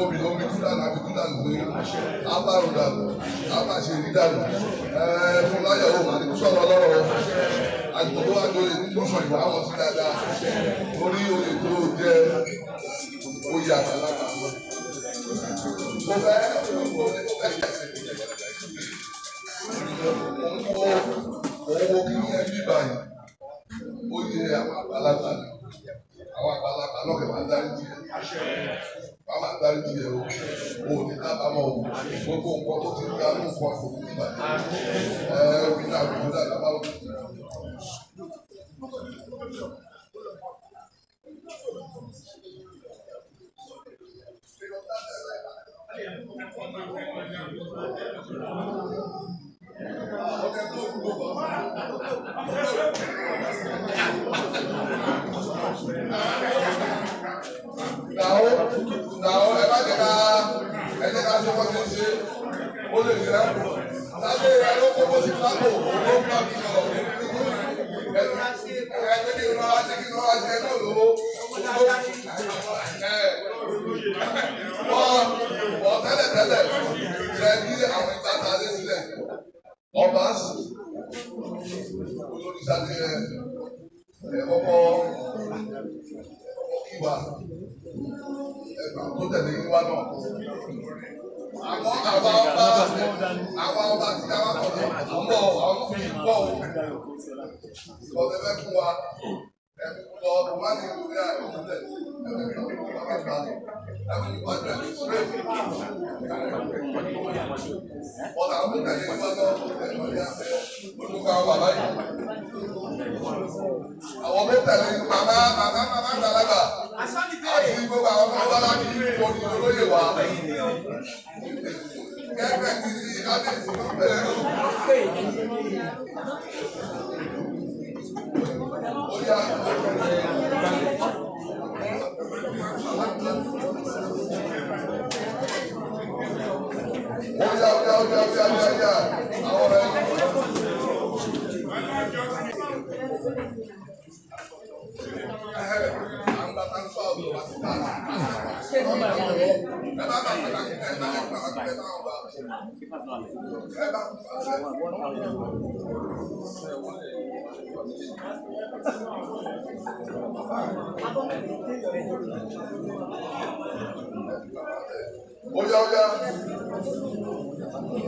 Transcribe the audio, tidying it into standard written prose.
Omi omi kú dànù àbí kú dànù pé abárò dànù abàṣe rí dànù. Fún láyọ̀ o, àti sọ̀rọ̀ ọlọ́rọ̀ o. Àgbò tó wá lóye nínú ìwà àwọn sí dáadáa. Torí oyè tó jẹ́ oyè àgbàlagbà. Mo fẹ́ mo fẹ́ òun wo kí ní ẹbí báyìí. Oyè àwọn àgbàlagbà ni. Àwọn àgbàlagbà lọ́kẹ̀ máa ń dárí jì ẹ́. Wọ́n máa ń dárí jì ẹ́ o. O ò ní kábàámọ̀ o. Gbogbo nǹkan tó ti ń ga ní nǹkan kò ní ìbàjẹ́. Ẹ omi náà kò ní dàgbà báwo. Now, ẹ bá jẹ́ ká ẹ jẹ́ ká ṣe wọ́n ti ṣe ó lè ṣe lábẹ́ ẹ ló kó bó sí lápò ó ń bá mi sọ̀rọ̀ ẹ ẹ kí n lọ́wọ́ ṣe kí n lọ́wọ́ ṣe náà lówó ẹ wọ́n tẹ́lẹ̀ tẹ́lẹ̀ ṣe ní àwọn ìgbà tá a lé sílẹ̀ ọba olórí sáté ẹ kọ́kọ́ kí wa ẹgbà tó tẹ̀lé yín wá náà. Àmọ́ àwa ọba àwa ọba tí a wá kọ̀ ní àmọ́ àwọn fi pọ̀ o. Ìkọ̀tẹ́ fẹ́ fún wa ẹ̀kú lọ wá ní ìlú ní àìsílẹ̀ ọ̀nà àwọn tó tẹ̀lé yín wá náà ẹ̀kọ́ ní àfẹ́ olùkọ́ àwọn bàbá yìí. Àwọn tó tẹ̀lé màmá màmá màmá àgbàlagbà àti gbogbo àwọn ọmọ wa láti orí olóyè wa. Kẹ́kẹ́ ti di kábíyèsí tó bẹ̀rẹ̀ lọ. Ó yá. Ó yá ó yá ó yá ó yá ó yá àwọn ọ̀rẹ́ yìí. Ó yá ó yá.